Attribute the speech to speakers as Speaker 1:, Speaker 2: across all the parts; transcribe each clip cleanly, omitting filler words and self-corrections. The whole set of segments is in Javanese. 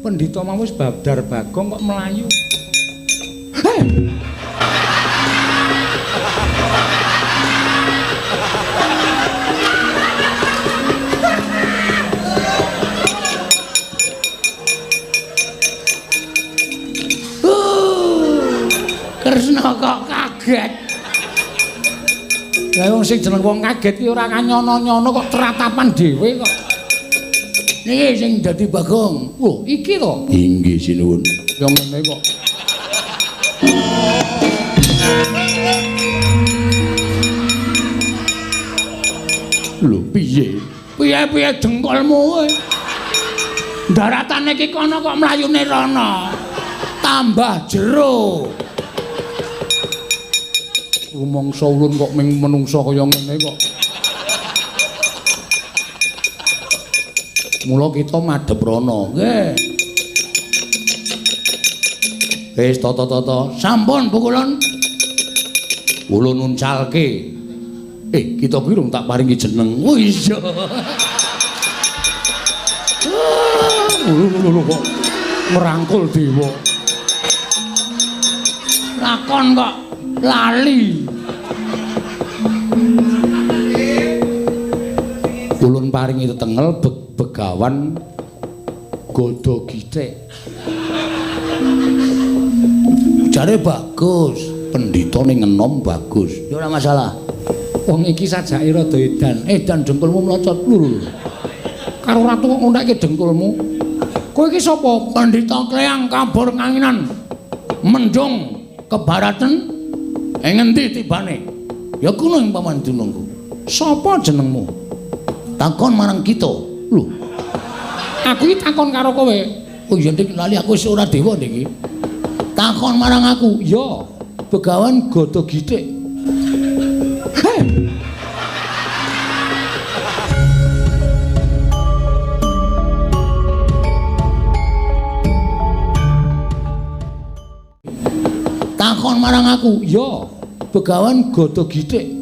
Speaker 1: Pendhita mau wis babdar Bagong kok mlayu. Heh. Kresna kok kaget. Lah wong sing jeneng wong kaget ki ora kanyono-nyono kok tratapan dhewe kok. Niki sing dadi Bagong. Lho, iki to?
Speaker 2: Inggih sinuwun.
Speaker 1: Ya ngene kok.
Speaker 2: Lho, piye?
Speaker 1: Piye-piye dengkulmu kowe? Daratane iki kono kok mlayune rono. Tambah jero. Rumangsa ulun kok ming menungsa kaya ngene kok. Mula kita madhep rono. Nggih. Wis tata-tata, sampun pukulun.
Speaker 2: Ulun uncalke. Kita kuwi rung tak paringi jeneng.
Speaker 1: Oh iya.
Speaker 2: Lho kok ngrangkul dewa.
Speaker 1: Lakon kok lali.
Speaker 2: Ulun paringi tetengel Begawan Gada Githik.
Speaker 1: Jare bagus,
Speaker 2: pendhitane ngenom bagus.
Speaker 1: Ya ora masalah. Wong iki sajake rada edan. Edan dengkulmu mlocot lho. Karo ratu kok ngontekke dengkulmu. Kowe iki sapa? Pendhita Kleyang kabur kanginan. Mendung kebaraten. Ing ngendi tibane? Ya kuno ing paman dunungku. Sapa jenengmu?
Speaker 2: Takon marang kita.
Speaker 1: Lho. Aku iki takon karo kowe. Oh iya ndik lali aku wis ora dewa niki. Takon marang aku. Ya, Begawan Gada Githik. Heh. Takon marang aku. Ya, Begawan Gada Githik.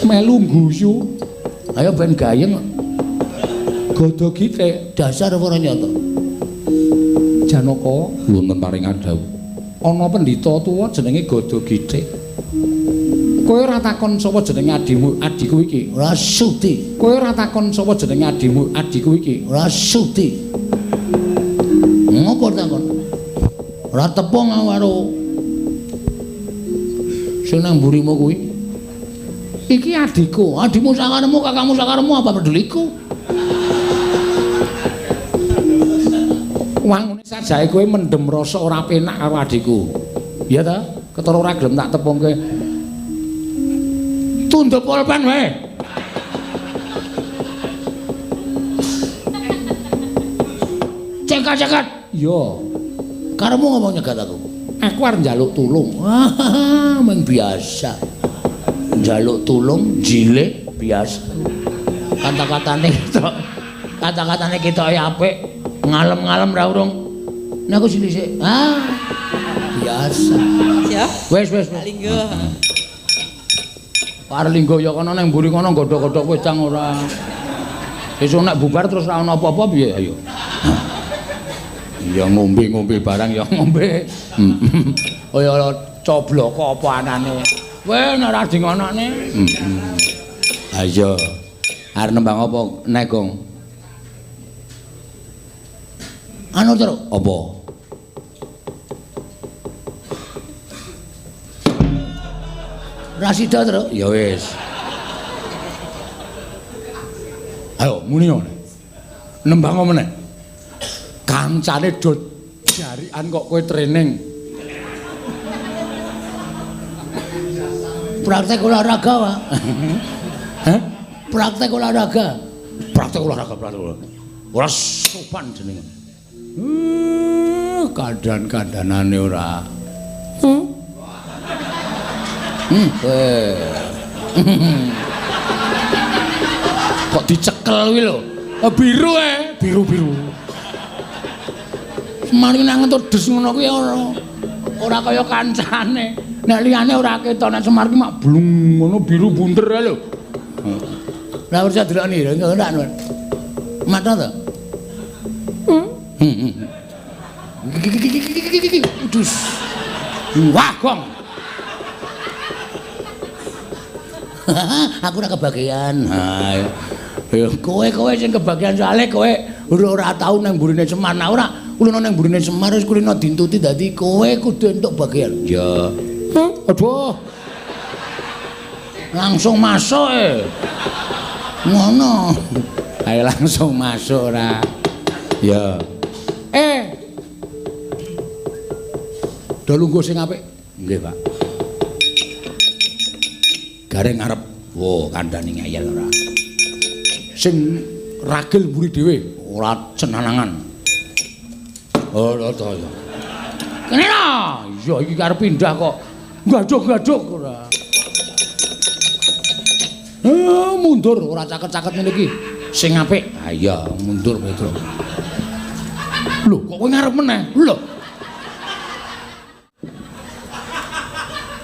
Speaker 1: Melu guyu.
Speaker 2: Ayo ben gayeng.
Speaker 1: Gada Githik
Speaker 2: dasar ora nyata.
Speaker 1: Janaka
Speaker 2: wonten paring adhawuh.
Speaker 1: Ana pendhita tuwa jenenge Gada Githik. Kowe ora takon sapa jenenge adimu, adhiku iki?
Speaker 2: Ora sudi.
Speaker 1: Kowe ora takon sapa jenenge adimu, adhiku iki?
Speaker 2: Ora sudi. Ngopo takon? Ora tepung karo sing nang mburimu kuwi.
Speaker 1: Iki adhiku,
Speaker 2: adhimu sakaremu, kakangmu sakaremu apa peduliku?
Speaker 1: Wangune sajake kowe mendem rasa ora penak karo adhiku. Iya ta? Ketara ora gelem tak tepungke. Tunduk pulpen wae.
Speaker 2: Cekat-cekat.
Speaker 1: Iya.
Speaker 2: Karemu ngomong nyegat aku.
Speaker 1: Aku arep njaluk tulung.
Speaker 2: Wah, meng biasa. Njaluk tulung jile biasa. Kata-katane ketok. Kata-katane ketoke apik, ngalem-ngalem ra urung. Nek aku sini sik. Ah. Biasa.
Speaker 3: Ya.
Speaker 2: Wis wis.
Speaker 3: Linggo.
Speaker 1: Parlinggo ya kono nang mburi kono godhog-godhog wedang ora. Sesuk nek bubar terus ra ono apa-apa piye ayo.
Speaker 2: Ya ngombe-ngombe barang ya ngombe.
Speaker 1: Oh ya coblok apa anane. Kowe nek ora di ngonokne.
Speaker 2: Ayo. Arep nembang apa nek, Gong?
Speaker 1: Anu terus
Speaker 2: apa?
Speaker 1: Rasida terus.
Speaker 2: Ya wis. Ayo muni ngene. Nembang apa meneh?
Speaker 1: Kancane do jarikan kok kowe training.
Speaker 2: Praktek olahraga, Pak.
Speaker 1: Hah?
Speaker 2: Praktek olahraga.
Speaker 1: Praktek olahraga, praktek olahraga. Ora sopan jenenge. Kandhan-kandhanane ora. Kok dicekel kuwi lho. Biru biru-biru.
Speaker 2: Mari nang entuk des ngono kuwi ora.
Speaker 1: Ora kaya kancane. Nek liyane ora ketok, nek Semar ki mak blung ngono biru bunder ae lho. Lah percaya delokne lho, ora ora. Mata to? Heeh. Dus. Wah, gong. Aku ora kebagian. Ha. Ya kowe-kowe sing kebagian soalé kowe ora tau nang mburine Semar. Nah ora kulino nang mburine Semar wis kulino dintuti dadi kowe kudu entuk bagian. Ya. Aduh. Langsung masuk e. Ngono. Ayo langsung masuk ora. Ya. Do lungguh sing apik. Nggih, Pak. Gareng ngarep. Wo, kandhane ngeyel ora. Sing ragil mburi dhewe, ora cenanangan. Oh, to ya. Kene lho. Iya iki arep pindah kok. Gaduk-gaduk ora. Mundur ora caket-caket ngene iki. Sing apik. Ha iya, mundur Petro. Lho, kok kowe ngarep meneh? Lho.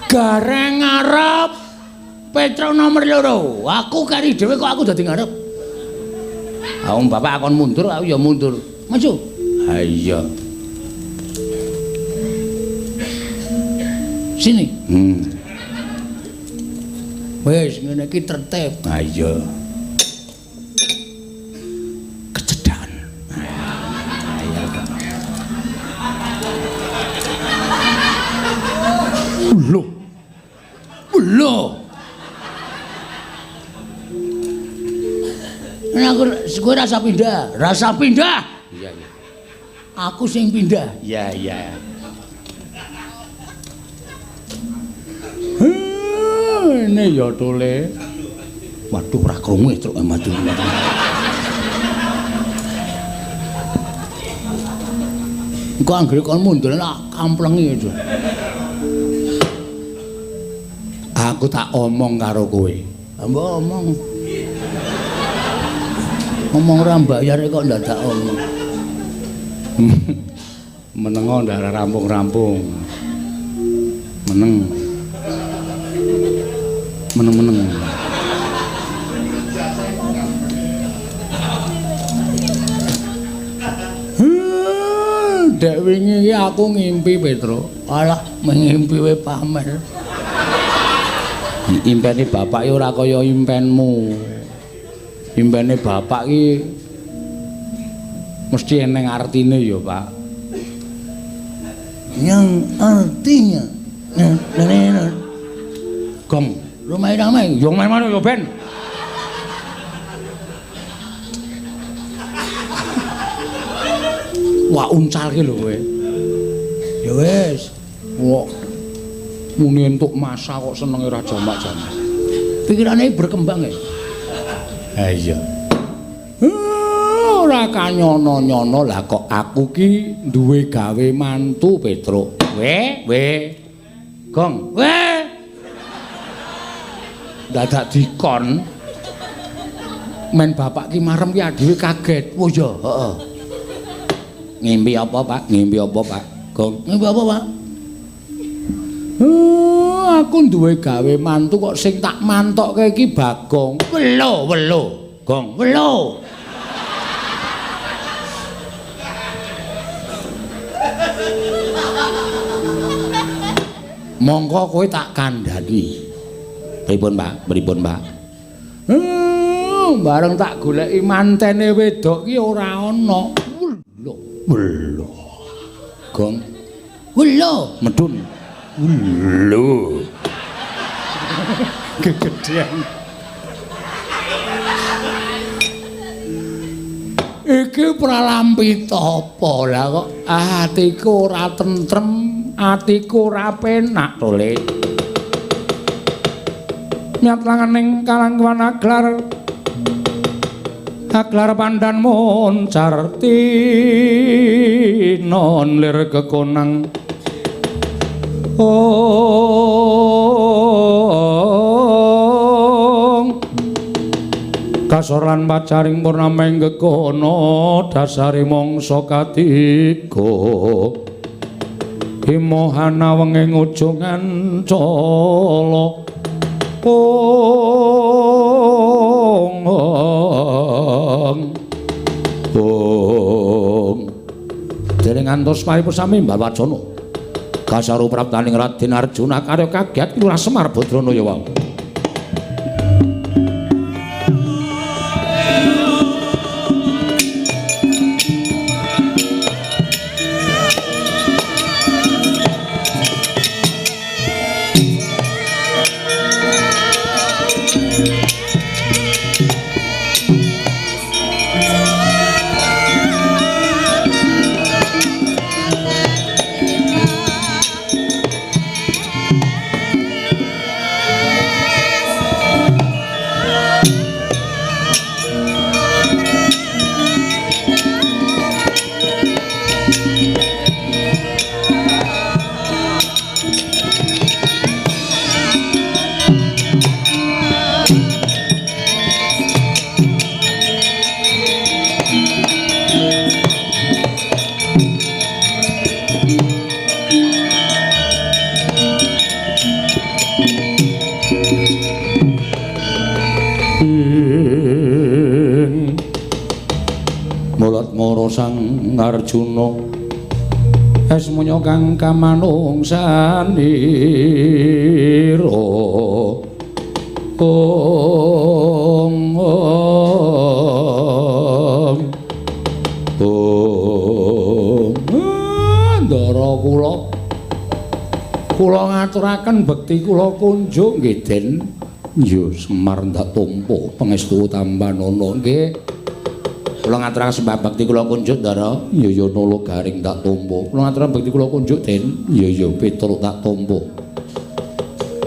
Speaker 1: Gareng ngarep Petro nomor 2. Aku kari dhewe kok aku dadi ngarep. Ha wong bapak akon mundur, aku ya mundur. Maju. Ha iya. Sini. Wis ngene iki tertib. Ha iya. Kecedhakan. Ha iya. Lho. Lho. Nah, aku kowe rasa pindah, rasa pindah. Iya, iya. Aku sing pindah. Iya, iya. Ini ya tole. Waduh ora krungu truk maju. Engko anggere kon mundur tak kamplengi aja. Aku tak omong karo kowe. Mbok omong. Ngomong ora mbayar kok ndadak omong. Menengo ndak rampung-rampung. Meneng. Meneng-meneng. Dek wingi iki aku ngimpi Petro. Alah, ngimpi we pamer. Impene bapak iki ora kaya impenmu. Impene bapak iki mesti eneng artine ya, Pak. Yang artinya gong, rumah ramai, yo main-main yo ben. Wah, uncal ki lho kowe. Ya wis. Wah. Muni entuk masa kok senenge ora jamak-jamak. Pikirane berkembang ya. Ha iya. Ora kanyono-nyono lah kok aku ki duwe gawe mantu Petruk. We, we. Gong, we. Dadak dikon. Men bapak ki marem ki dhewe kaget. Oh iya, heeh. Ngimpi apa, Pak? Ngimpi apa, Pak? Gong, ngimpi apa, Pak? Aku duwe gawe mantu kok sing tak mantokke iki Bagong. Welo, welo. Gong, welo. Mongko kowe tak kandhani. Pripun, Pak? Pripun, Pak? Bareng tak goleki mantene wedok ki ora ana. Welo, welo. Gong. Welo, medun. Welo. Kegedean. Iki pralampita apa lah kok atiku ora tentrem, atiku ora penak to, Le. Nyat langaning kalangkuan aglar. Aglar pandan moncar tinon lir kekonang. Ong kasor lan pacaring purnama ing gegono dasare mangsa katiga. Kimohana wenging ujung ancala. Ong ong ong. Dereng ngantos paripun sami mbal wacana. Kasaru praptaning Raden Arjuna karya kaget Lurah Semar Badrana ya wau. Sang Arjuna esmunya kang kamanungsanira. Ong ong ong. Ndara kula kula ngaturaken bekti kula kunjuk nggih Den. Ya Semar ndak tampa pangestu tampanana nggih. Kula ngaturaken sembah bekti kula kunjuk Ndara. Ya ya Nala Garing tak tampa. Kula ngaturaken bekti kula kunjuk Den. Ya ya Petruk tak tampa.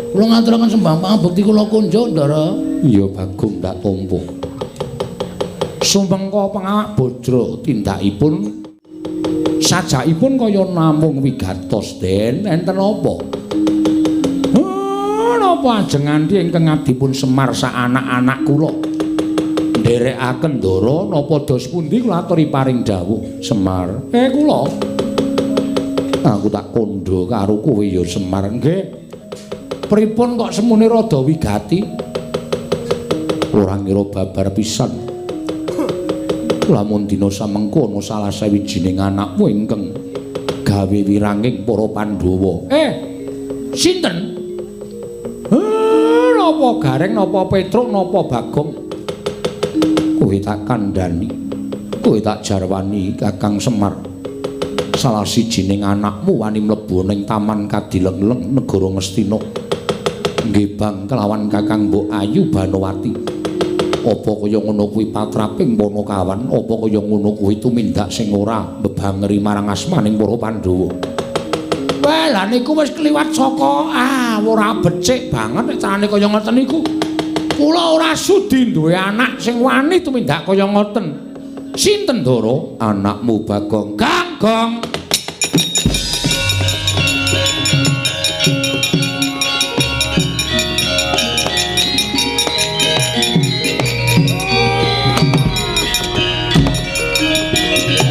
Speaker 1: Kula ngaturaken sembah bekti kula kunjuk Ndara. Ya Bagong tak tampa. Sumengko pangawak bajra tindakipun sajakipun kaya namung wigatos Den. Enten apa? Napa ajeng nganti ingkang abdipun Semar sak anak-anak kula nderekaken ndara napa dos pundi kula aturi paring dawuh Semar. Kula aku tak kandha karo kowe ya Semar. Nggih. Pripun kok semune rada wigati? Ora ngira babar pisan. Lamun dina samengko ana salah sawijining anakmu ingkang gawe wiranging para Pandhawa. Sinten? Napa Gareng, napa Petruk, napa Bagong? Kowe tak kandhani, kowe tak jarwani Kakang Semar. Salah sijining anakmu wani mlebu ning Taman Kadilengleng negara Ngastina. Nggih bang kelawan Kakang Mbok Ayu Banowati. Apa kaya ngono kuwi patraping Panakawan? Apa kaya ngono kuwi tumindak sing ora mbebangeri marang asmaning para Pandhawa? Wah, lha niku wis kliwat saka ora becik banget nek carane kaya ngoten niku. Kula ora sudi duwe anak sing wani tumindak kaya ngoten. Sinten Ndara? Anakmu Bagong. Gong.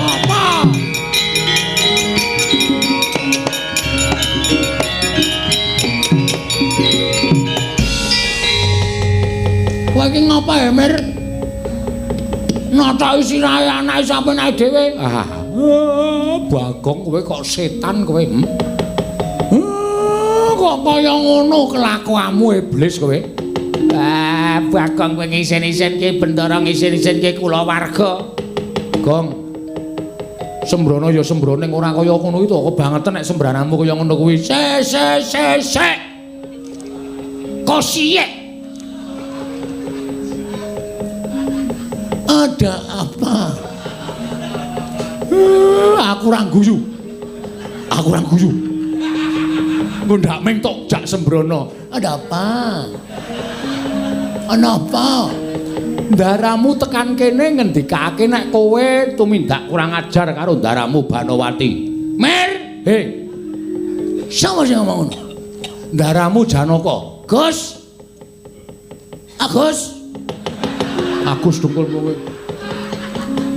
Speaker 1: Apa? Kowe iki ngapa ya, Mir? Natoki sirahe anake sampeyan ae dhewe. Bagong kowe kok setan kowe. Kok kaya ngono kelakuanmu iblis kowe. Bagong kowe ngisen-isenke bendara ngisen-isenke kulawarga. Gong. Sembrono ya sembrono ning ora kaya ngono iki to, kebangetan nek sembranamu kaya ngono kuwi. Se se se se. Kosiyek. Ada apa? Aku ora guyu. Aku ora guyu. Ngundhak ming tok jak sembrono. Ada apa? Ana apa? Ndaramu tekan kene ngendikake nek kowe tumindak kurang ajar karo ndaramu Banowati. Mir, he. Sapa sing ngomong ngono? Ndaramu Janaka. Gus. Agus. Agus dengkul kowe.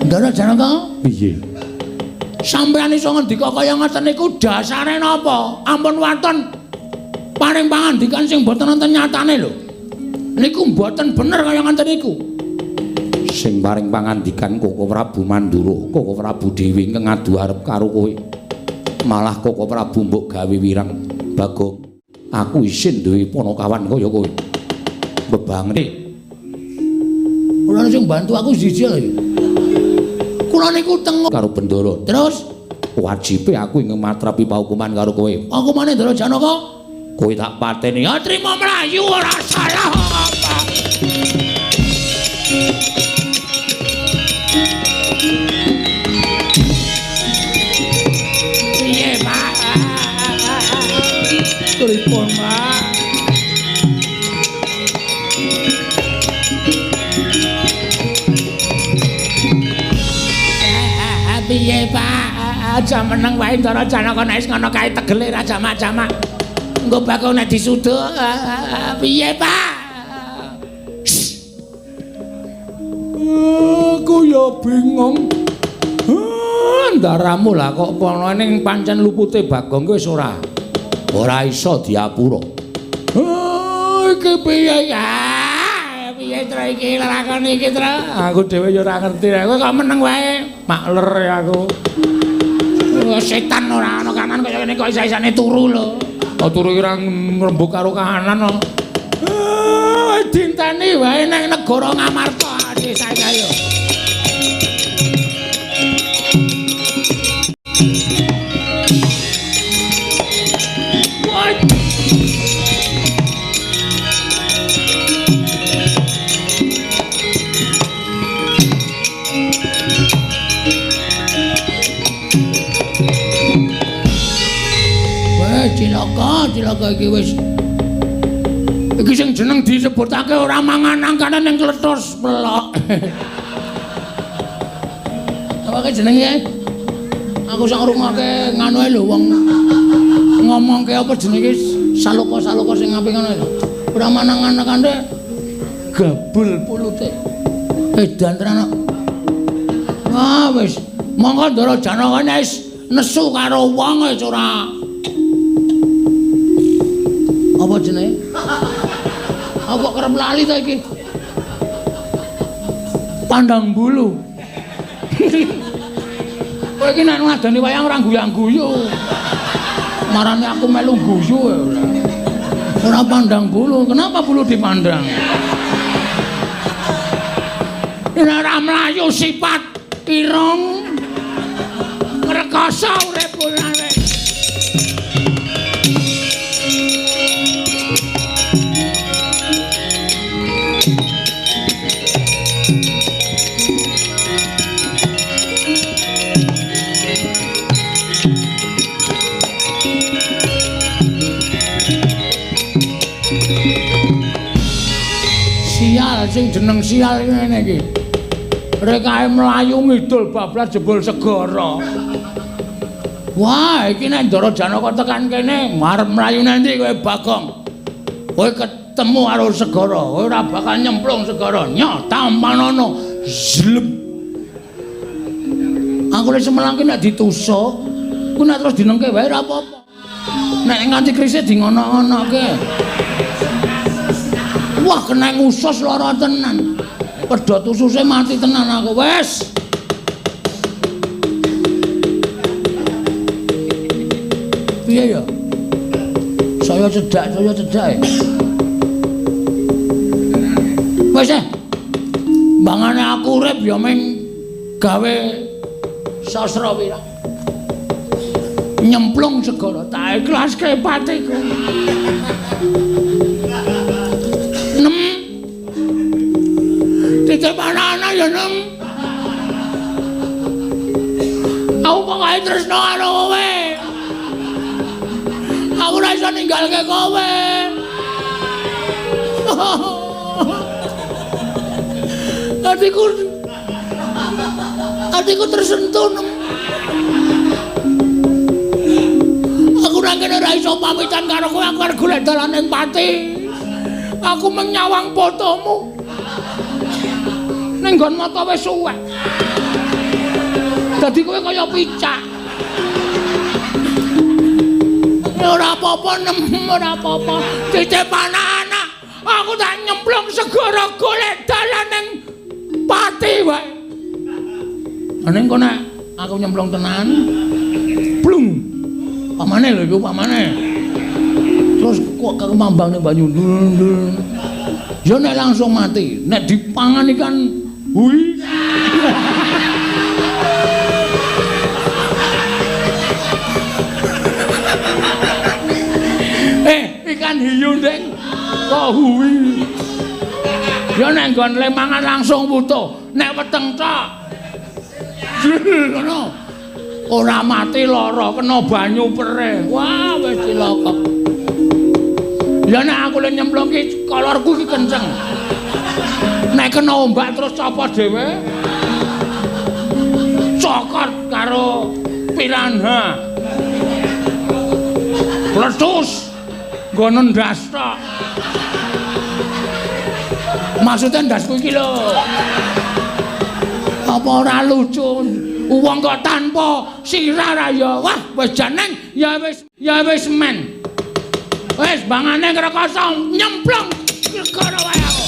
Speaker 1: Ndara Janaka? Piye? Sampeyan iso ngendika kaya ngoten niku dasare napa? Ampun waton paring pangandikan sing mboten wonten nyatane lho. Niku mboten bener kaya ngoten niku.
Speaker 2: Sing paring pangandikan Koko Prabu Mandura, Koko Prabu dhewe ingkang adu arep karo kowe. Malah Koko Prabu mbok gawe wirang. Bagong, aku isin duwe ponokawan kaya kowe. Bebangene.
Speaker 1: Ora sing bantu aku siji lho. Kula niku tengok
Speaker 2: karo Bendara.
Speaker 1: Terus
Speaker 2: wajibe aku ingkang matrapi paukuman karo kowe.
Speaker 1: Hukumane Ndara Janaka?
Speaker 2: Kowe tak pateni.
Speaker 1: Ya trimo mlayu ora salah apa. Piye, Pak? Pripun, Pak? Piye, Pak? Aja meneng wae Ndara Janaka nek wis ngono kae tegele ra jamak-jamak. Engko bakal nek disuduk. Piye, Pak?
Speaker 2: Aku ya bingung. Ndaramu lah kok ana ning pancen lupute Bagong wis ora. Ora iso diapura.
Speaker 1: Iki piye ya? Piye tro iki lakon iki tro? Aku dhewe ya ora ngerti. Kowe kok meneng wae. Makler ya aku. Setan ora ana kanan kaya ngene kok isa-isane turu lho.
Speaker 2: Oh turu ora ngrembug karo kahanan kok.
Speaker 1: Dinteni wae nang negara Ngamarta desa kaya. Cilaka, cilaka iki wis. Iki sing jeneng disebutake ora mangan angkane ning kletus pelok. Apa ke jenenge? Aku sak ngrungokke nganu ae lho wong ngomongke apa jenenge saloka-saloka sing apik ngono lho. Ora mangan angkane gabul pulute. Edan tenan. Wah wis, monggo Ndara Janaka wis nesu karo wong wis ora. Apa jenenge? Aku kok kerep lali ta iki. Pandang bulu. Kowe iki nek ngadani wayang ora guyang-guyu. Marane aku melu guyu. Ora pandang bulu. Kenapa bulu dipandang? Nek ora mlayu sifat irung ngrekoso urip ora. Sial sing jeneng sial ngene iki. Rekae mlayu ngidul bablas jebul segara. Wah, iki nek Ndara Janaka tekan kene, arep mlayu nanti kowe Bagong. Kowe ketemu karo segara, kowe ora bakal nyemplung segara. Nyoh, tampanono. Zlem. Aku lek semelang ki nek ditusuk, ku nek terus dinengke wae ora apa-apa. Nek nganti krise di ngono-ngonoke. Wah, kena usus lara tenan. Pedhot ususe mati tenan aku. Wes. Piye ya? Saya cedak ya. Wes eh. Mbangane aku urip ya ming gawe sastra wirang. Nyemplung segara tak ikhlaske patiku. Nem. Titip anak-anak ya nem. Aku pokoke tresno karo kowe. Aku ora iso ninggalke kowe. Atiku tersentuh nem. Aku nang kene ora iso pamitan karo kowe, aku arep golek dalan ning pati. Aku menyawang fotomu. Ning nggon mata wis suwek. Dadi kowe kaya picak. Ora apa-apa nem, ora apa-apa. Titip anak-anak. Aku tak nyemplung segara golek dalan ning pati wae. Ning kok nek aku nyemplung tenan. Blung. Pamane lho iku pamane. Terus kok kemambang ning banyu. Ya nek langsung mati, nek dipangan ikan hui. Ikan hiu ndeng kok huwi. Ya nek nggon le mangan langsung wutuh, nek weteng tok. Ngono. Ora mati lara kena banyu perih. Wah, wis cilaka. Ya nek aku le nyemplung ki kolorku ki kenceng. Nek kena ombak terus copot dhewe. Cokot karo piranha. Pletus. Nggo ndas tok. Maksudnya ndasku iki lho. Apa ora lucu? Wong kok tanpa sirah ra ya. Wah, wis jeneng ya wis men. Wis bangane ngrekosong nyemplung segara wae aku.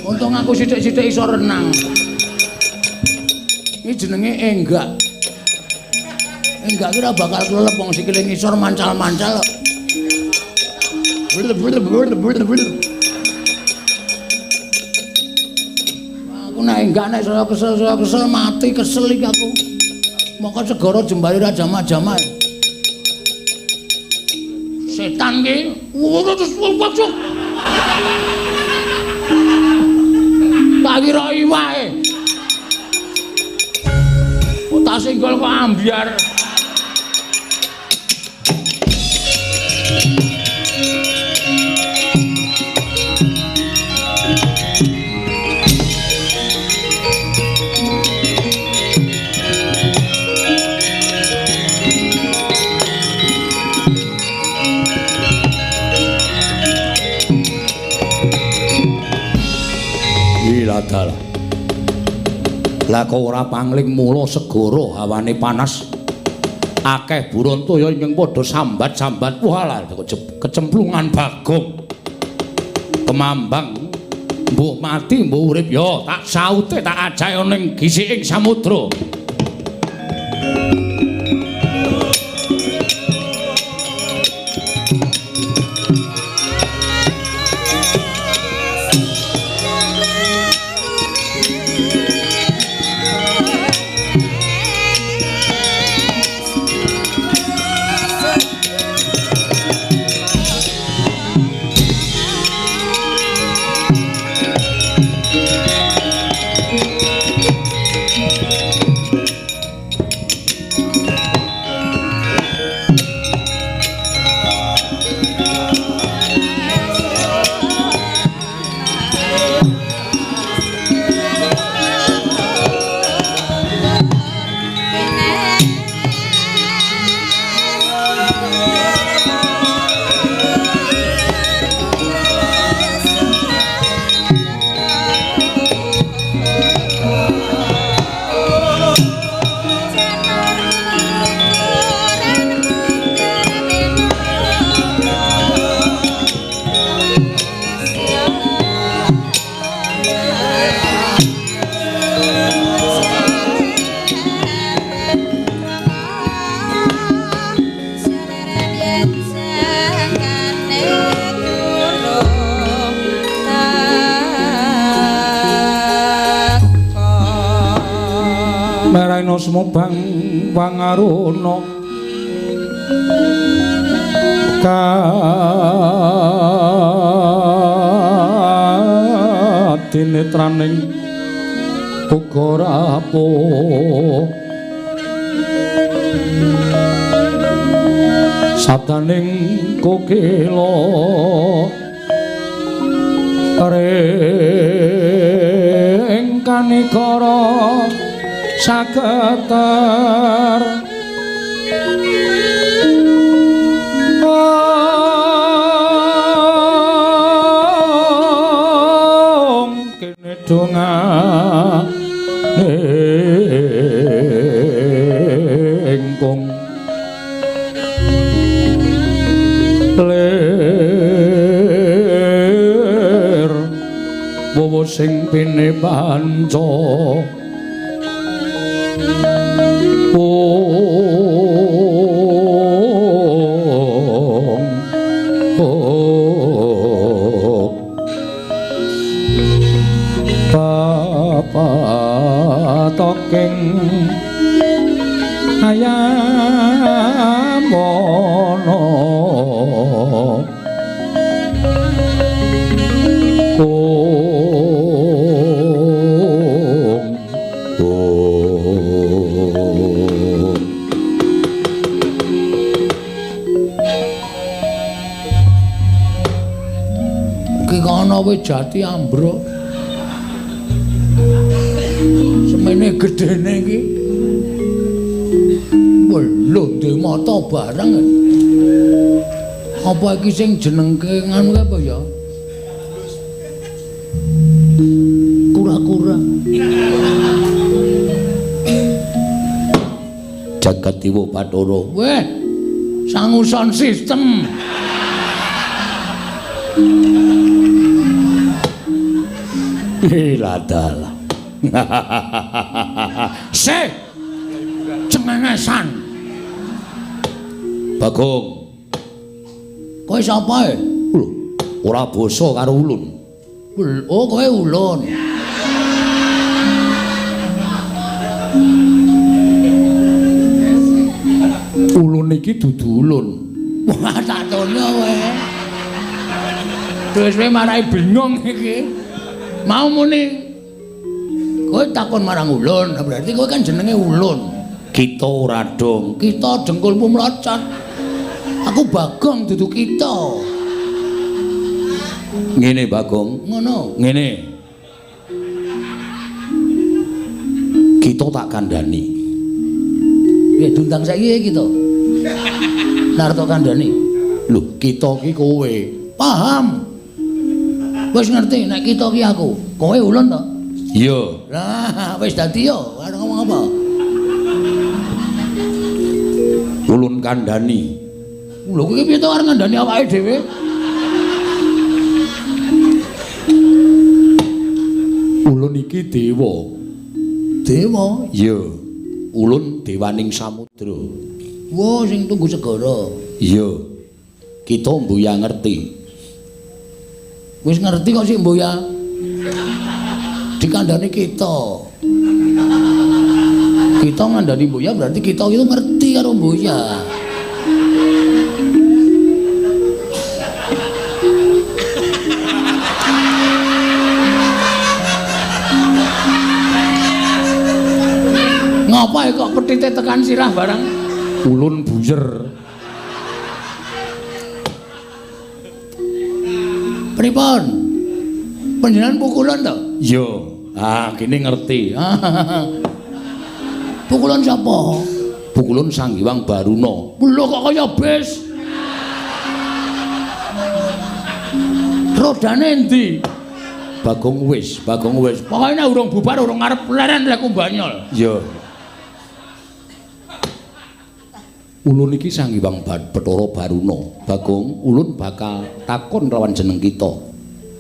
Speaker 1: Untung aku sithik-sithik iso renang. Iki jenenge enggak. Enggak kira bakal klelep wong sikile ngisor mancal-mancal. Aku nek enggak nek saya kesel mati kesel iki aku. Moko segara jembare ora jamak-jamak. Setan ki. Tak kira iwake. Kok tak singgol kok ambyar.
Speaker 2: Dalah. Lah kok ora pangling mula segara hawane panas. Akeh burontaya ingkang padha sambat-sambat. Walah kecemplungan Bagong. Kemambang mbuh mati mbuh urip ya tak saute tak ajae ning gisiking samudra. Sumobang wangaruna kadinetraning uga rapuh sabdaning kokila
Speaker 1: Ring kanigara saketer ong kene dongane ingkung lir wowo sing pine panca patoking ayamono ong ong ki ana wit jati ambruk semene gedene iki. Lho ndek mata barang. Apa iki sing jenengke nganu apa ya? Kura-kura. Jagat Dewa Bathara. Weh, sangu sound system. Iladalah. Se cengengesan. Bagong. Kowe sapa e? Lho, ora basa karo ulun. Oh, kowe ulun. Ulun iki dudu ulun. Wah, tak tono kowe. Terus kowe marai bingung iki. Mau muni kowe takon marang ulun, berarti kowe kan jenenge ulun. Kita ora dong, kita dengkulmu mlocot. Aku Bagong dudu kita. Ngene Bagong, ngono. Ngene. Kita tak kandhani. Piye diundang saiki kita? Narto kandhani. Lho, kita ki kowe. Paham. Wis ngerti nek kita ki aku. Kowe ulun to? Iya. Lah, wis dadi yo, arep ngomong apa? Ulun kandhani. Lho kowe piye to arep ngandhani awake dhewe? Ulun iki dewa. Dewa? Iya. Ulun dewaning samudra. Wah, sing tunggu segara. Iya. Kita mbuya ngerti. Wis ngerti kok sik mbuya. Dikandhani kita. Kita ngandhani mbuya berarti kita itu ngerti karo mbuya. Ngapa kok petite tekan sirah barang? Ulun buyer. Pripun? Panjenengan pukulan to? Iya. Ah, kene ngerti. Pukulan sapa? Pukulan Sang Hyang Baruna. Lho kok kaya bis? Rodane endi? Bagong wis, Bagong wis. Pokoke nek urung bubar urung arep leren lek kumbanyol. Iya. Ulun iki Sang Hyang Bathara Baruna. Bagong, ulun bakal takon lawan jeneng kita.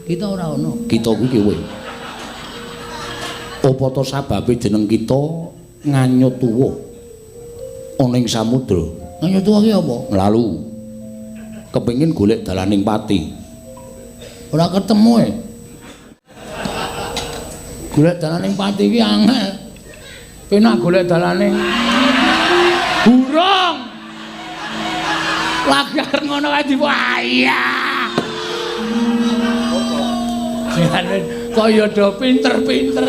Speaker 1: Kita ora ana. Kita kuwi kowe. Apa to sababe jeneng kita nganyut tuwa ana ing samudra? Nganyut tuwa ki apa? Lalu kepengin golek dalaning pati. Ora ketemu e. Golek dalaning pati ki angel. Penak golek dalaning burung. Lagi arep ngono kae diwayah. Jane kaya do pinter-pinter.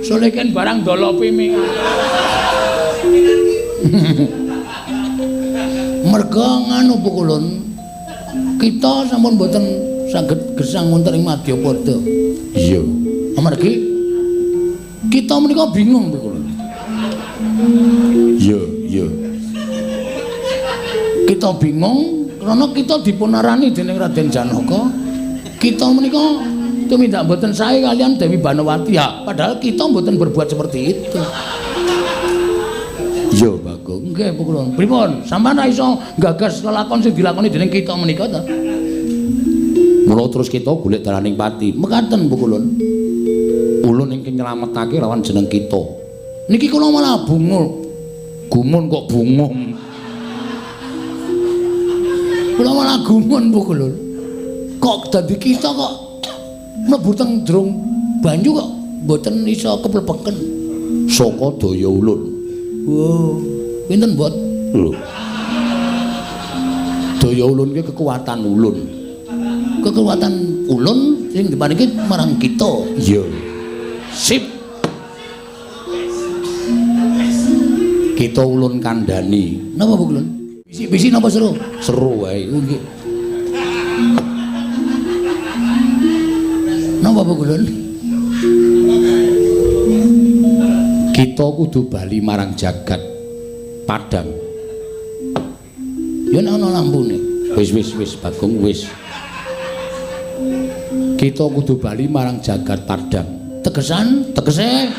Speaker 1: Soleken barang dolopi mi. Merga nganu pukulun kita sampun mboten saged gesang wonten ing Madyapada.
Speaker 2: Iya.
Speaker 1: Amargi kita menika bingung kula.
Speaker 2: Iya, iya.
Speaker 1: Kita bingung karena kita dipunarani dening Raden Janaka. Kita menika tumindak mboten sae kalian Dewi Banowati ya, padahal kita mboten berbuat seperti itu.
Speaker 2: Iya, Bagong.
Speaker 1: Nggih, kula. Pripun? Sampeyan ra iso nggagas lelakon sing dilakoni dening kita menika ta?
Speaker 2: Mula terus kita golek dalaning pati.
Speaker 1: Mekaten, Bu Kulun.
Speaker 2: Ulun ingkang nyelametake lawan jeneng kita.
Speaker 1: Niki kula malah bungul.
Speaker 2: Gumun kok bungung.
Speaker 1: Kula malah gumun, Bu Kulun. Kok dadi kita kok mlebu teng jrong banyu kok mboten iso keplepeken.
Speaker 2: Saka daya ulun.
Speaker 1: Wow, pinten, Bot?
Speaker 2: Lho. Daya ulun ki kekuatan ulun.
Speaker 1: Kekuatan ulun sing diparingi marang kita.
Speaker 2: Iya.
Speaker 1: Sip.
Speaker 2: Kita ulun kandhani.
Speaker 1: Napa, Bu Kulun? Bisi-bisi napa seru?
Speaker 2: Seru wae.
Speaker 1: Oh, nggih. Napa, Bu Kulun?
Speaker 2: Kita kudu bali marang jagat padang.
Speaker 1: Ya nek ana lampune.
Speaker 2: Wis wis wis Bagong wis. Kita kudu bali marang jagat padang.
Speaker 1: Tegesan, tegese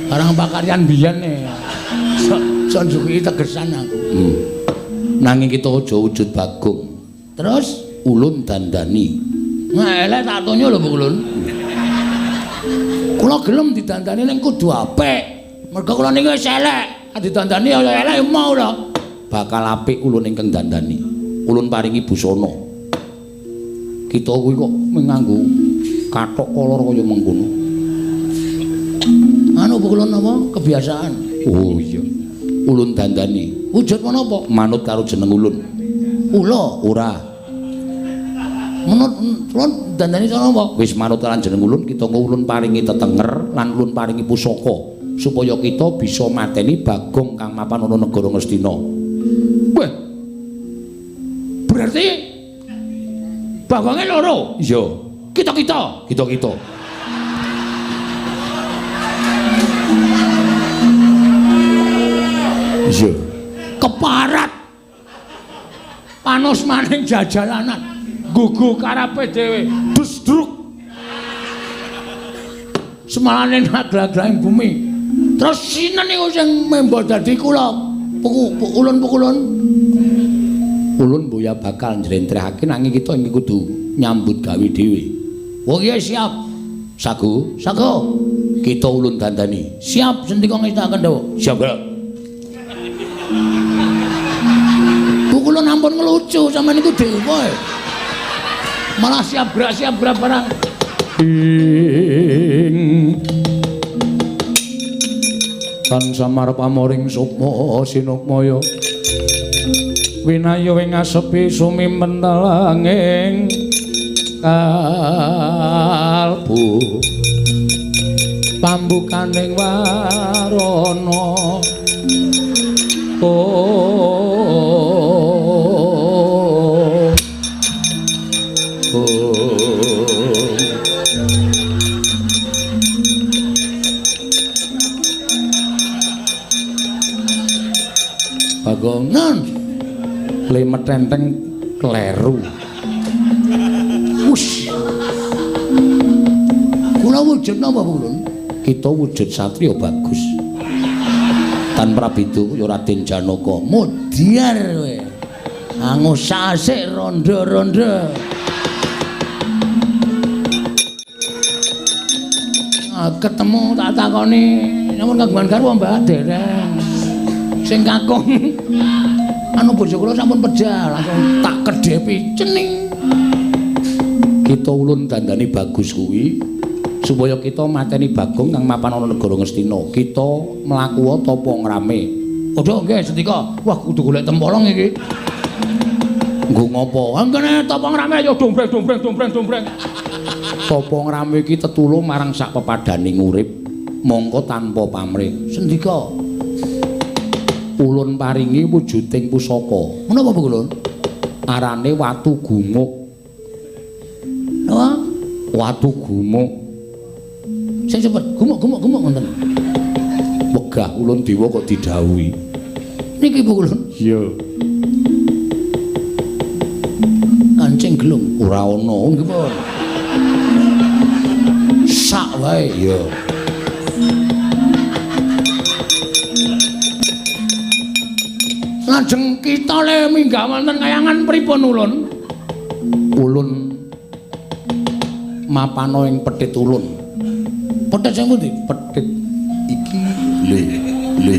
Speaker 1: barang pakaryan biyen e. Sok njuki tegesan aku.
Speaker 2: Nanging kita aja wujud Bagong.
Speaker 1: Terus
Speaker 2: ulun dandani.
Speaker 1: Nah, elek tak tonyo lho, Bu Kulun. Kula gelem didandani ning kudu apik. Mergo kula niki wis elek. Didandani ya elek mau lho.
Speaker 2: Bakal apik ulun ingkang dandani. Ulun paringi busana. Kita kuwi kok nganggo kathok kolor kaya mengkono.
Speaker 1: Anu Bu Kulun apa? Kebiasaan.
Speaker 2: Oh iya. Ulun dandani.
Speaker 1: Wujud menapa?
Speaker 2: Manut karo jeneng ulun.
Speaker 1: Ula?
Speaker 2: Ora.
Speaker 1: Menurut ulun dandani cara apa?
Speaker 2: Wis manut lan jeneng ulun, kita ulun paringi tetenger lan ulun paringi pusaka supaya kita bisa mateni Bagong kang mapan ana negara Ngastina.
Speaker 1: Wah. Berarti Bagonge loro?
Speaker 2: Iya.
Speaker 1: Kita-kita.
Speaker 2: Kita-kita. Iya.
Speaker 1: Keparat. Panos maning jajalanan. Gugu karepe dhewe, desdruk. Semalane naglag-glahing bumi. Terus sinten niku sing membo dadi kula? Ulun pukulun.
Speaker 2: Ulun boya bakal njlentrehake nanging kita iki kudu nyambut gawe dhewe.
Speaker 1: Oh iya siap.
Speaker 2: Sago,
Speaker 1: sago.
Speaker 2: Kita ulun dandani.
Speaker 1: Siap sendika ngestakaken dawuh.
Speaker 2: Siap, Gerak.
Speaker 1: Pukulun ampun ngelucu sampeyan niku dewa. Malah siap gerak barang.
Speaker 2: Ing tan samar pamoring sukma sinukmaya winaya ing asepi sumimentelanging kalbu pambukaning warana. Oh,
Speaker 1: Bagongan
Speaker 2: le metenteng kleru.
Speaker 1: Wus. Kula wujud napa, Bu Kulun?
Speaker 2: Kita wujud satriya bagus. Tan Prabedu ya Raden Janaka.
Speaker 1: Mudyar kowe. Angus asik rondo-rondo. Ketemu tak takoni, namun kagungan garwa Mbah dereng. Sing kakung anu bojo kula sampun pejah, langsung tak kedhepi cening.
Speaker 2: Kita ulun dandani bagus kuwi supaya kita mateni Bagong kang mapan ana negara Ngastina. Kita mlaku tapa ngrame.
Speaker 1: Aduh nggih sendika. Wah kudu golek tempolong iki.
Speaker 2: Nggo ngopo?
Speaker 1: Angkene tapa ngrame ya dombreng dombreng dombreng dombreng.
Speaker 2: Tapa ngrame iki tetulung marang sak pepadaning urip mongko tanpa pamrih.
Speaker 1: Sendika. Ulun paringi wujuding pusaka. Menapa Bu Ulun? Arane watu gumuk. Napa? Watu gumuk. Sing cepet, gumuk-gumuk-gumuk ngoten. Wegah ulun dewa kok didhawuhi. Niki Bu Ulun. Iya. Kancing gelung ora ana nggih pun. Sak wae. Iya. Lajeng kita le minggah wonten kayangan pripun ulun? Ulun mapana ing petit ulun. Petit sing pundi? Petit iki lho, lho.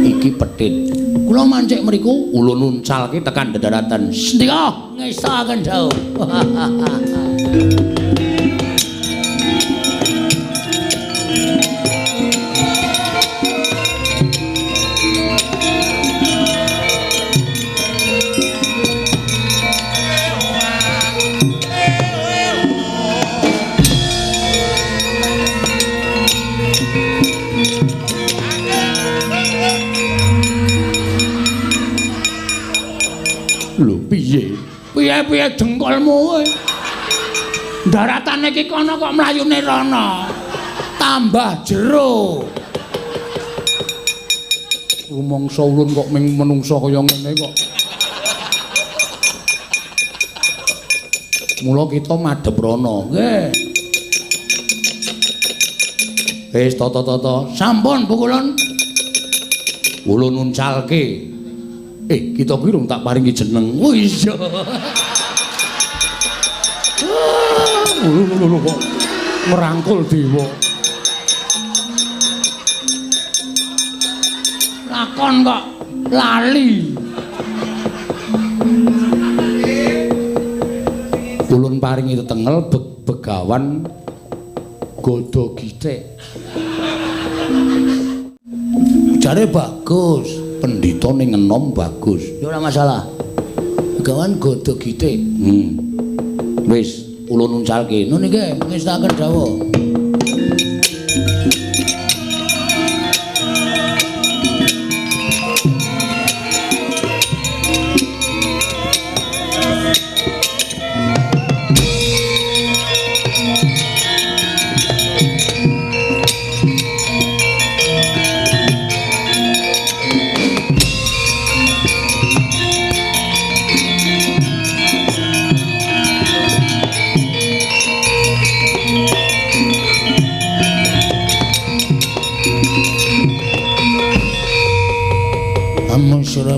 Speaker 1: Iki petit. Kula mancik mriku ulun uncalke tekan dedaratan. Sendika ngestokaken dawuh. Lho piye? Piye-piye dengkulmu kowe? Daratane iki kono kok mlayune rono. Tambah jero. Rumangsa ulun kok ming menungsa kaya ngene kok. Mula kita madhep rono. Nggih. Wis tata-tata. Sampun Bu Kulun. Ulun uncalke. Kita kuwi rung tak paringi jeneng. Oh iya. Lho kok ngrangkul dewa. Lakon kok lali. Ulun paringi tetengel begawan Godo Githik. Jare bagus. Pendhita ning enom bagus. Ya ora masalah. Begawan Godo Githik. Wis ulun uncalke. Nun niki ngestaken dawuh.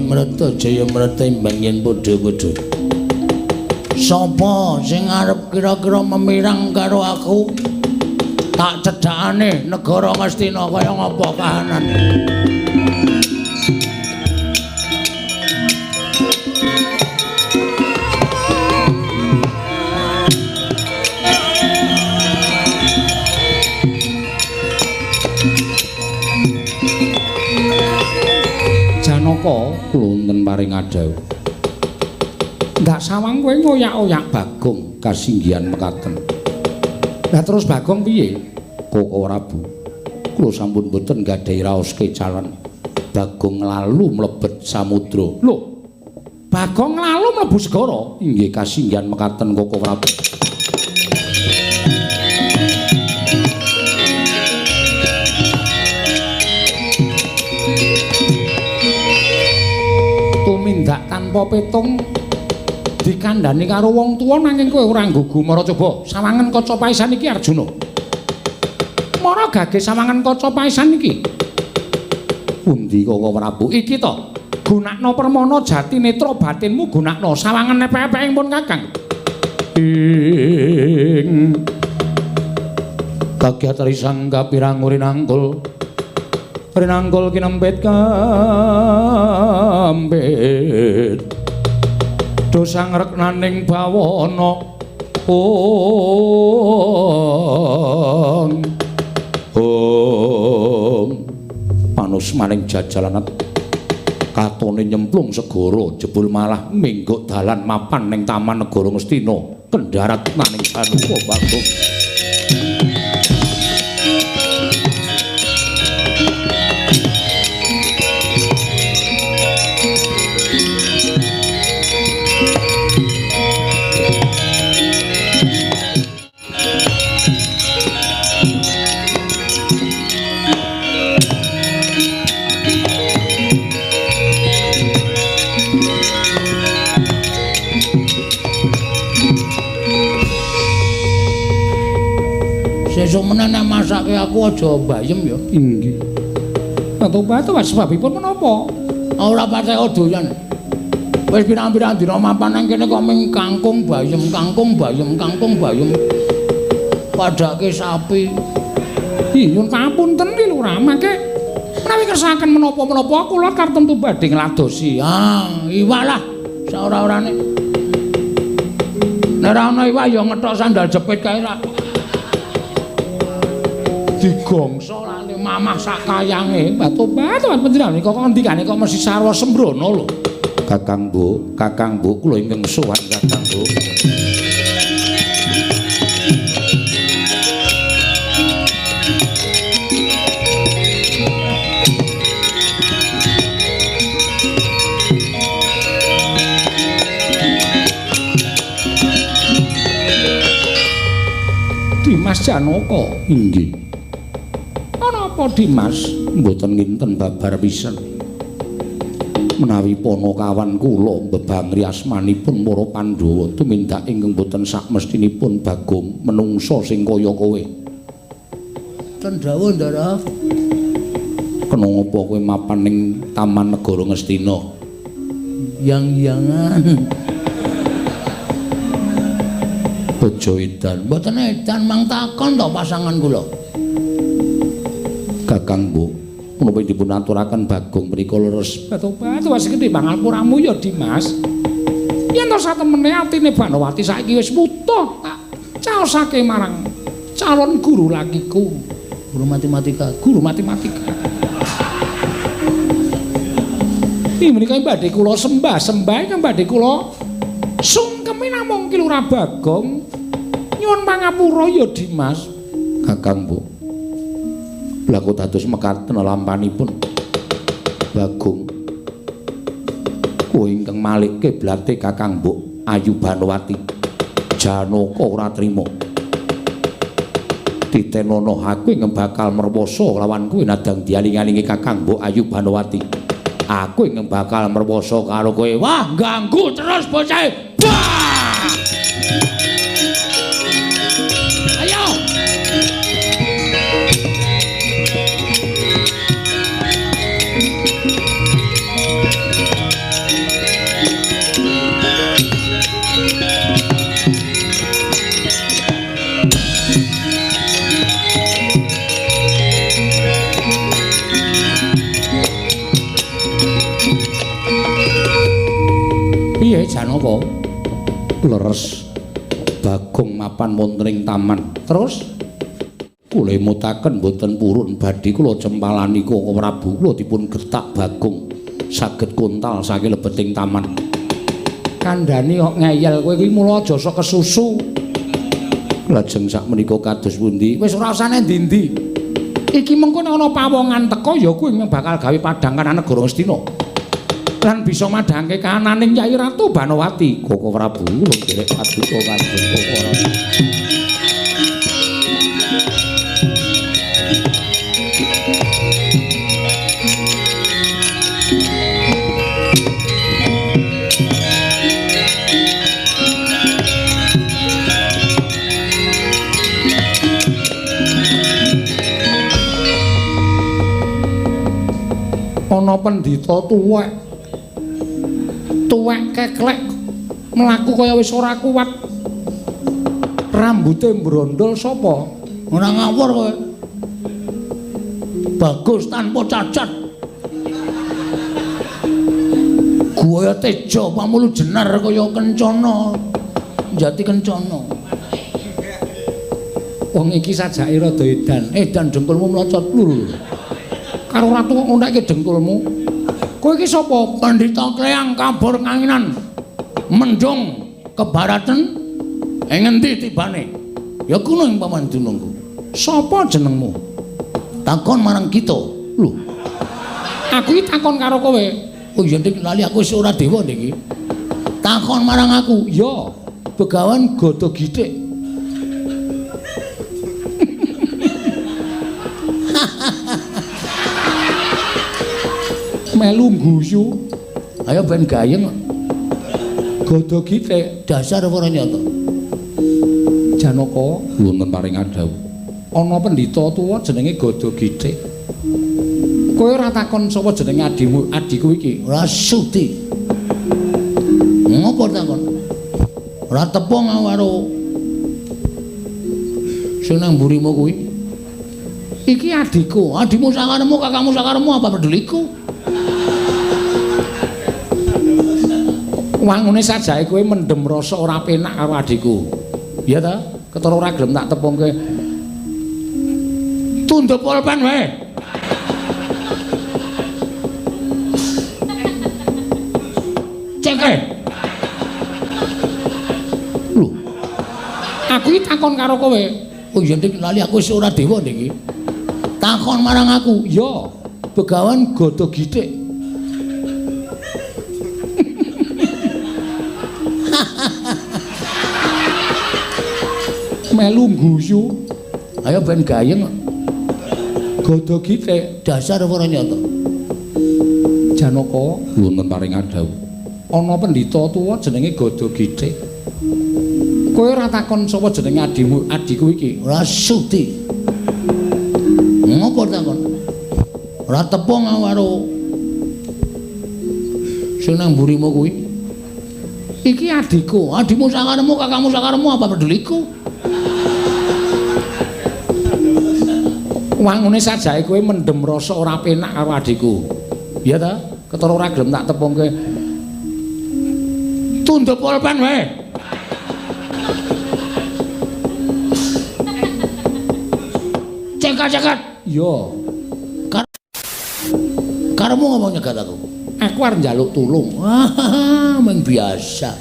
Speaker 1: Mreta jaya mreta imbang yen padha-padha. Sapa sing arep kira-kira memirang karo aku? Tak cedhakane negara Ngastina kaya ngapa kahanane. Janaka wonten paring adhawuh. Ndak sawang kowe ngoyak-oyak Bagong kasinggihan mekaten. Lah terus Bagong piye? Koko Prabu, kula sampun boten gadhahi raos kecalan. Bagong lalu mlebet samudra. Lho, Bagong lalu mlebu segara? Inggih kasinggihan mekaten Koko Prabu. Tumindak tanpa petung dikandhani karo wong tuwa nanging kowe ora nggugu mara coba sawangen kaca paisan iki Arjuna. Mara gage sawangen kaca paisan iki. Pundi Koko Prabu? Iki to. Gunakno permana jati netra batinmu gunakno sawangen epek-epek ing pun Kakang. Ing kagyat risang kapirang rinangkul rinangkul kinempit kampit dosa ngreknaning bawana ong ong panus maning jajalan katone nyemplung segara jebul malah mingguk dalan mapan ning taman negara Ngastina kendharat maning Janaka Bagong. Sesuk meneh nek masake aku aja bayem ya.
Speaker 2: Inggih. Batu-batu sebabipun menapa?
Speaker 1: Ora patek doyan. Wis pirang-pirang dina mapan nang kene kok ming kangkung bayem, kangkung bayem, kangkung bayem. Padake sapi.
Speaker 2: Ih, nyuwun pamunten ki Lurah, mangke menawi kersakaken menapa-menapa kula tartemtu badhe ngladosi.
Speaker 1: Ah, iwak lah saora-orane. Nek ora ana iwak ya ngethok sandal jepit kae ra.
Speaker 2: Digongso lali mamah sak kayange. Batu-batu panjenengan kok ngendikane kok mesti sarwa sembrono lho. Kakang Bu, Kakang Bu kula ingkang sowan Kakang Bu. Dimas Janaka. Inggih. Ana apa Dimas? Mboten nginten babar pisan. Menawi panakawan kula mbebangri asmanipun para Pandhawa tumindak ingkang boten sakmestinipun Bagong menungsa sing kaya kowe.
Speaker 1: Ten dawuh, Ndara.
Speaker 2: Kena ngapa kowe mapan ning Taman Negara Ngastina?
Speaker 1: Yang-yangan.
Speaker 2: Bojo edan.
Speaker 1: Mboten edan mang takon to pasangan kula.
Speaker 2: Kakang Bu, menapa dipun aturaken Bagong mriku leres? Batu-batu wis gedhe pangapuramu ya Dimas. Yen to satemene atine Banowati saiki wis wutuh tak caosake marang calon guru lakiku,
Speaker 1: guru matematika,
Speaker 2: guru matematika. Iki menika badhe kula sembah, sembah ingkang badhe kula sungkemi namung Ki Lurah Bagong. Nyuwun pangapura ya Dimas. Kakang Bu, lha kok dados mekaten lampanipun Bagong. Kowe ingkang malik kiblate Kakang Mbok Ayu Banowati. Janaka ora trima. Titenono aku ingkang bakal merwoso lawan kowe nadang dialing-alingi Kakang Mbok Ayu Banowati. Aku ingkang bakal merwoso karo kowe.
Speaker 1: Wah, ganggu terus bocah. Wah! Ayo.
Speaker 2: Piye Janaka? Leres Bagong mapan wonten ing taman. Terus kula emutaken mboten purun badhe kula cempalani Koko Prabu kula dipun gertak Bagong saged kontal saking lebeting taman. Kandhani kok ngeyel kowe iki mula aja sok kesusu. Lajeng sakmenika kados pundi? Wis ora usah endi-endi. Iki mengko nek ana pawongan teka ya kuwi bakal gawe padhang kanan negara Ngastina. Lan bisa madhangke kahananing Kyai Ratu Banowati. Koko Prabu kula nderek paduka kanjeng Koko Prabu. Ana pendhita tuwek tuwek keklek mlaku kaya wis ora kuat, rambute mbrondol. Sapa?
Speaker 1: Ora ngawur kowe. Bagus tanpa cacat. Guaya teja pamulu jenar kaya kencana. Jati kencana.
Speaker 2: Wong iki sajake rada edan. Edan dengkulmu mlocot lho. Karo ratu kok ngontekke dengkulmu.
Speaker 1: Kowe iki sapa? Pandhita Kleyang kabur kanginan. Mendung kebaratan ing ngendi tibane? Ya kuno ing paman dunungku.
Speaker 2: Sapa jenengmu?
Speaker 1: Takon marang kita.
Speaker 2: Lho. Aku iki takon karo kowe.
Speaker 1: Oh iya dik lali aku wis ora dewa niki. Takon marang aku.
Speaker 2: Ya, Begawan Gada Githik. Melu guyu.
Speaker 1: Ayo ben gayeng.
Speaker 2: Gada Githik
Speaker 1: dasar ora nyata.
Speaker 2: Janaka wonten paring adhawuh.
Speaker 1: Ana pendhita tuwa jenenge Gada Githik. Kowe ora takon sapa jenenge adimu, adhiku iki?
Speaker 2: Ora sudi. Ngopo takon? Ora tepung aku karo sing nang mburimu kuwi.
Speaker 1: Iki adhiku,
Speaker 2: adhimu sakaremu, kakangmu sakaremu apa peduliku?
Speaker 1: Wangune sajake kowe mendem rasa ora penak karo adhiku. Iya ta? Ketara ora gelem tak tepungke. Tunduk pulpen wae. Cengke.
Speaker 2: Lho.
Speaker 1: Aku iki takon karo kowe.
Speaker 2: Oh iya dik lali aku wis ora dewa dik iki. Takon marang aku.
Speaker 1: Ya, Begawan Gada Githik. Melu guyu.
Speaker 2: Ayo ben gayeng.
Speaker 1: Gada Githik
Speaker 2: dasar ora nyata.
Speaker 1: Janaka
Speaker 2: wonten paring adhawuh.
Speaker 1: Ana pendhita tuwa jenenge Gada Githik. Kowe ora takon sapa jenenge adhimu, adhiku iki?
Speaker 2: Ora sudi. Ngopo takon? Ora tepung aku karo sing nang mburimu kuwi.
Speaker 1: Iki adhiku,
Speaker 2: adhimu sakaremu, kakangmu sakaremu apa peduliku?
Speaker 1: Wangune sajake kowe mendem rasa ora penak karo adhiku. Iya ta? Ketara ora gelem tak tepungke. Tunduk pulpen wae.
Speaker 2: Cekat-cekat.
Speaker 1: Iya.
Speaker 2: Karemu ngomong nyegat aku.
Speaker 1: Aku arep njaluk tulung.
Speaker 2: Wah, meng biasa.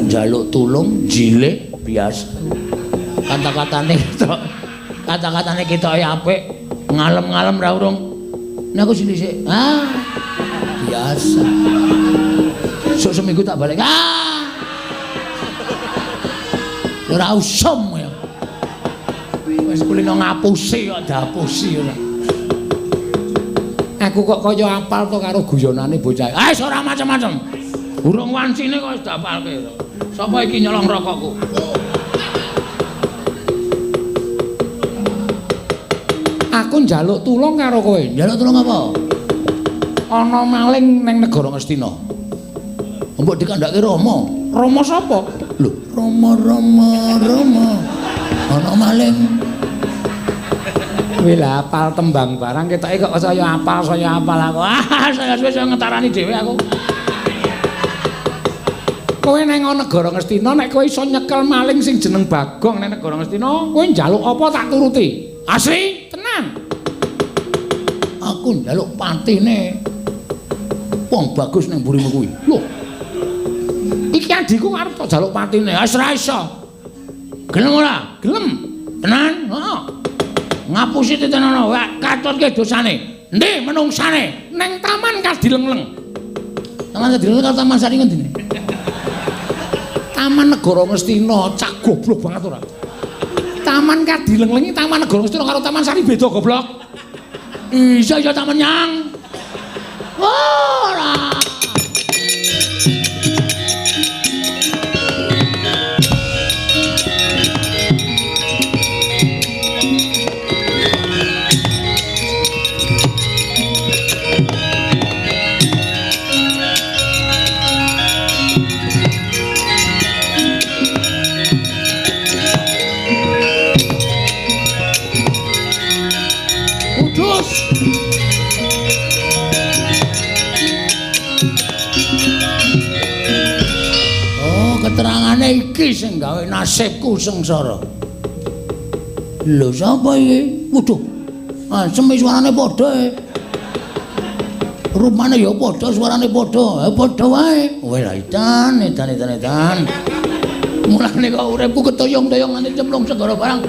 Speaker 2: Njaluk tulung jilek biasa. Kata-katane ketok. Kata-katane ketoke apik, ngalem-ngalem ra urung. Nek aku sithik. Ah. Biasa. Sok seminggu tak balik. Ah. Ora usum ya. Wis kulino ngapusi kok diapusi ora.
Speaker 1: Aku kok kaya apal to karo guyonane bocah.
Speaker 2: Ah wis ora macem-macem. Urung wancine kok wis diapalke. Sapa iki nyolong rokokku?
Speaker 1: Aku njaluk tulung karo kowe.
Speaker 2: Njaluk tulung apa?
Speaker 1: Ana maling ning negara Ngastina.
Speaker 2: Mbok dikandhake Rama.
Speaker 1: Rama sapa?
Speaker 2: Lho, Rama Rama Rama. Ana maling.
Speaker 1: Kuwi lah apal tembang barang ketoke kok saya apal aku.
Speaker 2: Ah, saya suwe ngetarani dhewe aku.
Speaker 1: Kowe nang negara Ngastina nek kowe iso nyekel maling sing jeneng Bagong nang negara Ngastina, kowe njaluk apa tak turuti. Asli, tenan.
Speaker 2: Aku njaluk patine wong bagus nang mburimu kuwi.
Speaker 1: Lho. Iki adhiku arep tok njaluk patine.
Speaker 2: Wis ora iso. Gelem ora?
Speaker 1: Gelem.
Speaker 2: Tenan? Heeh. Ngapusi titenono, katutke dosane. Endi menungsane?
Speaker 1: Neng Taman Kadilengleng.
Speaker 2: Taman Kadilengleng karo Taman Sari ngendi?
Speaker 1: Taman Negara Ngastina, cak goblok banget ora. Taman Kadilengleng iki Taman Negara Ngastina karo Taman Sari beda goblok.
Speaker 2: Iya iya taman nyang. Ora. Keterangane iki sing gawe nasibku sengsara. Lho sapa iki? Waduh. Asem suarane padha e. Rupane ya padha, suarane padha. Padha wae. Kowe lah edan, edan, edan, edan. Mulane kok uripku ketoyong-toyong nganti cemplung segara barang.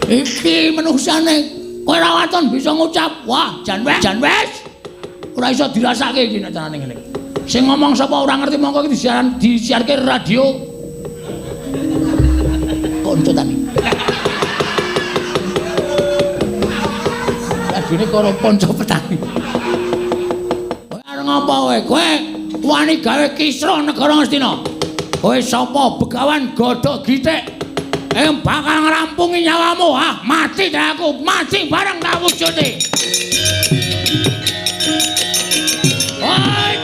Speaker 2: Iki menungsane. Kowe ora waton bisa ngucap, wah jan wes, jan wes. Ora iso dirasake iki nek carane ngene. Sing ngomong sapa ora ngerti mongko iki disiaran disiarke radio. Kanca tani. Radione karo kanca petani. Kowe arep ngapa kowe? Kowe wani gawe kisruh negara Ngastina. Kowe sapa Begawan Godhog Githik?
Speaker 1: Bakal ngrampungi nyawamu, ha? Mati ta aku, mati bareng tak wujude. Oi!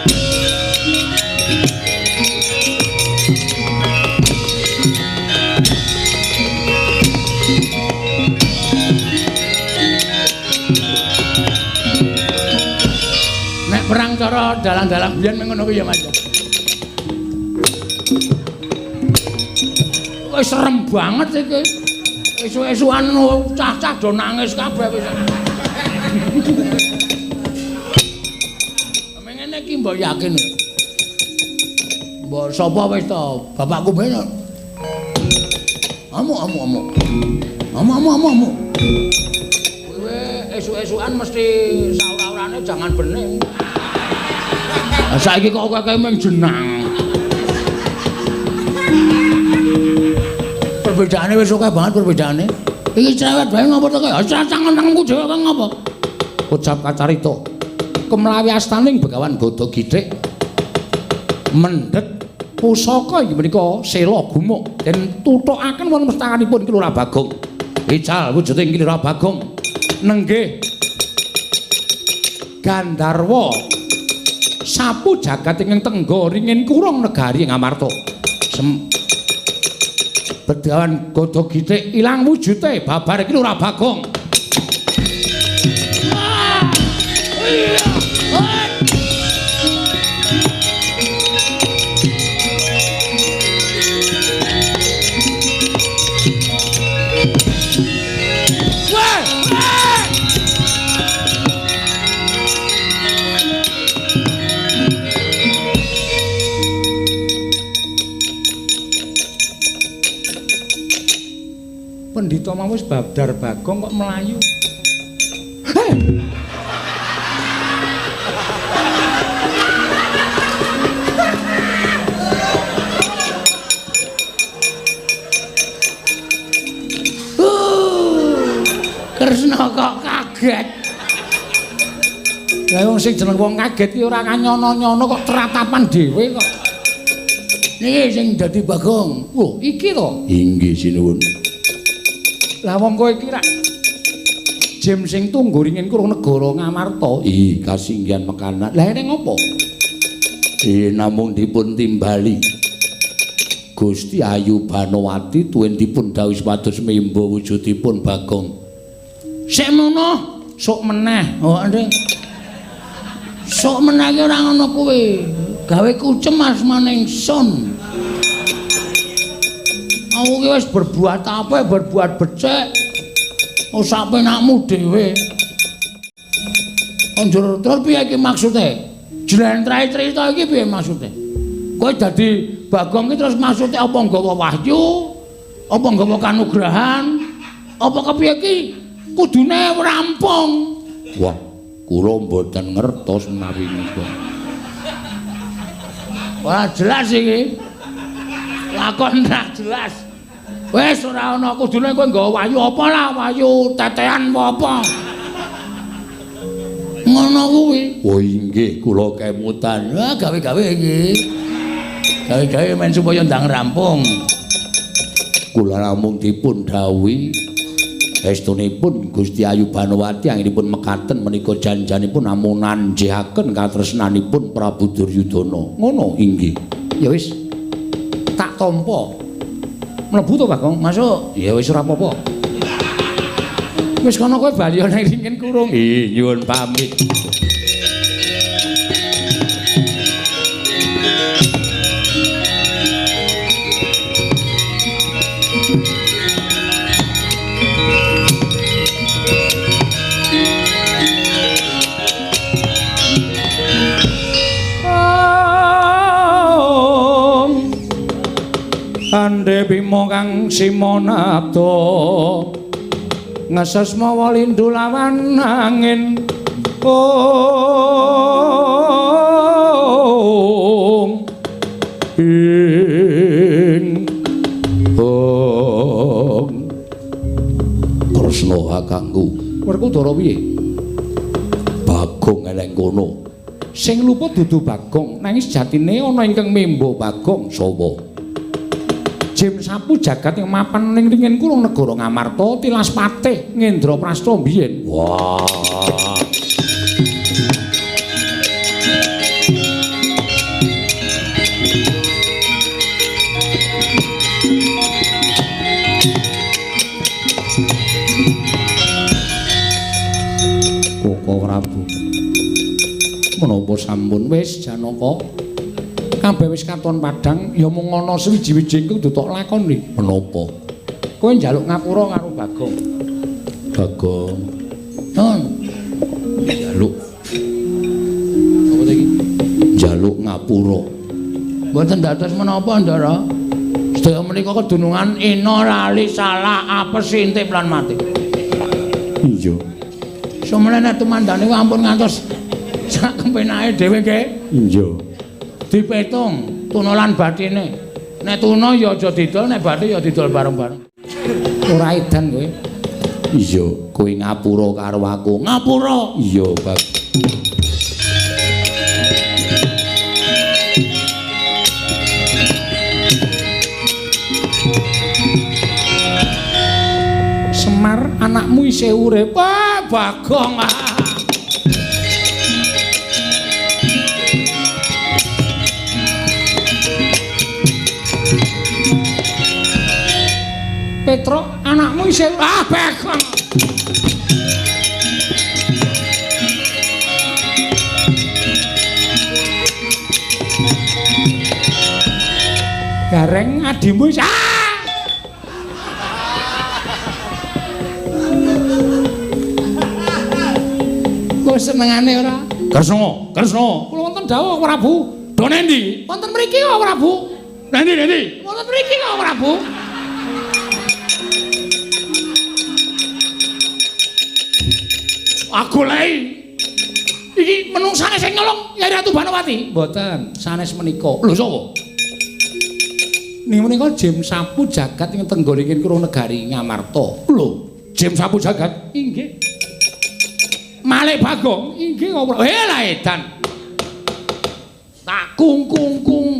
Speaker 1: Nek perang cara dalang-dalang biyen ngono kuwi ya, Mas. Wis serem banget iki. Esuk-esukan cah-cah do nangis kabeh wis. Ngene iki mbok yakin. Mbok sapa wis to? Bapakku ben. Amuk amuk amuk. Amuk amuk amuk amuk. Kowe esuk-esukan mesti saura-urane jangan bening. Lah saiki kok kowe mung jenang. Perbedaane wis akeh banget perbedaane. Iki cerewet bae ngopo to kowe? Cacang-cangku dhewe kok ngopo? Ucap kacarita. Kemlawi astaning Begawan Gada Githik mendhet pusaka inggih menika sela gumuk den tuthukaken wonten mestakanipun Ki Lurah Bagong. Ical wujuding Ki Lurah Bagong nenggih Gandharwa sapu jagat ingkang tengga ringin kurung negari Ngamarta. Begawan Gada Githik ilang wujute babar Ki Lurah Bagong. Pendhita mau wis babdar Bagong kok melayu. Hei! Kresna kok kaget. Lah wong sing jeneng wong kaget ki ora kanyono-nyono kok tratapan dhewe kok. Niki sing dadi Bagong. Lho, iki to?
Speaker 2: Inggih sinuwun.
Speaker 1: Lah wong kowe iki rak jem sing tunggu ringin kurung negara Ngamarta.
Speaker 2: Ih, kasinggihan mekanan.
Speaker 1: Lah ene ngopo?
Speaker 2: Namung dipun timbali. Gusti Ayu Banowati tuwin dipun dawuhi supados membo wujudipun Bagong.
Speaker 1: Sik mono, sok meneh. Oh, ndek. Sok meneh ki ora ngono kuwi. Gawe kucem asmane ingsun. Aku ki wis berbuat apa, berbuat becik. Oh, sak penakmu dhewe. Anjur terus piye iki maksude? Jlentrahe crita iki piye maksude? Kowe dadi Bagong ki terus maksude apa nggawa wahyu? Apa nggawa kanugrahan? Apa kepiye iki? Kudune rampung.
Speaker 2: Wah, kula mboten ngertos menawi niku.
Speaker 1: Wah, jelas iki. Lakon ra jelas. Wis ora ana kudune kowe nggawa wahyu apa lah, wahyu tetean apa. Ngono kuwi.
Speaker 2: Oh inggih, kula kemutan.
Speaker 1: Wah, gawe-gawe iki. Gawe-gawe men supaya ndang rampung.
Speaker 2: Kula namung dipun dawuhi estunipun Gusti Ayu Banowati anggenipun mekaten menika janjanipun namung nanjihaken katresnanipun Prabu Duryudana.
Speaker 1: Ngono
Speaker 2: inggih.
Speaker 1: Ya wis. Tak tampa. Mlebu to, Bagong? Masuk. Ya wis ora apa-apa. Wis kono kowe bali nang ringin kurung.
Speaker 2: Ih, nyuwun pamit.
Speaker 1: Ande Bima kang simonabda ngeses mawa lindu lawan angin. Ong
Speaker 2: ing ong Kresna kakangku.
Speaker 1: Werkudara piye?
Speaker 2: Bagong eleng kono.
Speaker 1: Sing luput dudu Bagong, nanging sejatine ana ingkang membo Bagong.
Speaker 2: Sapa?
Speaker 1: Jim Sapu Jagat ing mapan ning ringin kurung negara Ngamarta tilas patih Ngendraprasta biyen.
Speaker 2: Wah.
Speaker 1: Koko Prabu. Menapa sampun wis Janaka? Kabeh wis katon padhang ya mung ana sewiji-wiji ingkang dutok lakoni.
Speaker 2: Menapa?
Speaker 1: Kowe njaluk ngapura karo Bagong.
Speaker 2: Bagong.
Speaker 1: Nun.
Speaker 2: Njaluk.
Speaker 1: Apa ta iki?
Speaker 2: Njaluk ngapura.
Speaker 1: Mboten dados menapa, Ndara? Sedaya menika kedunungan ina lali salah apes intip lan mati.
Speaker 2: Iya.
Speaker 1: Sumene nek tumandane ampun ngantos sak kepenake dhewe nggih.
Speaker 2: Iya.
Speaker 1: Dipetung tuna lan batine. Nek tuna ya aja didol, nek bathi ya didol bareng-bareng. Ora edan kowe.
Speaker 2: Iya, kowe ngapura karo aku.
Speaker 1: Ngapura.
Speaker 2: Iya, Bab.
Speaker 1: Semar anakmu isih urip. Wah, Bagong. Ah. Petro, anakmu isih ah Bagong. Gareng adimu isih ah. Kok senengane ora?
Speaker 2: Kresna, Kresna.
Speaker 1: Kula wonten dawuh Prabu.
Speaker 2: Do nendi?
Speaker 1: Wonten mriki kok Prabu.
Speaker 2: Nendi, nendi?
Speaker 1: Wonten mriki kok Prabu. Aku lei. Iki menungsane sing nyolong Yai Ratu Banowati. Mboten, sanes menika.
Speaker 2: Lho sapa?
Speaker 1: Ning menika Jim Sapu Jagat ing tenggoriking kurung negari Ngamarta.
Speaker 2: Lho, Jim Sapu Jagat?
Speaker 1: Inggih. Malik Bagong, inggih kok. Eh lah edan. Tak kung kung kung.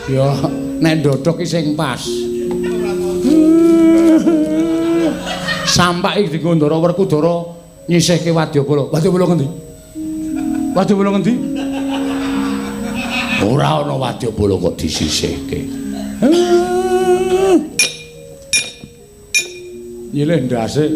Speaker 1: Ya, nek ndodhok ki sing pas. Sampak iki dienggo Ndara Werkudara nyisihke wadyabala. Wadyabala ngendi? Wadyabala ngendi?
Speaker 2: Ora ana wadyabala kok disisihke.
Speaker 1: Nyilih ndase.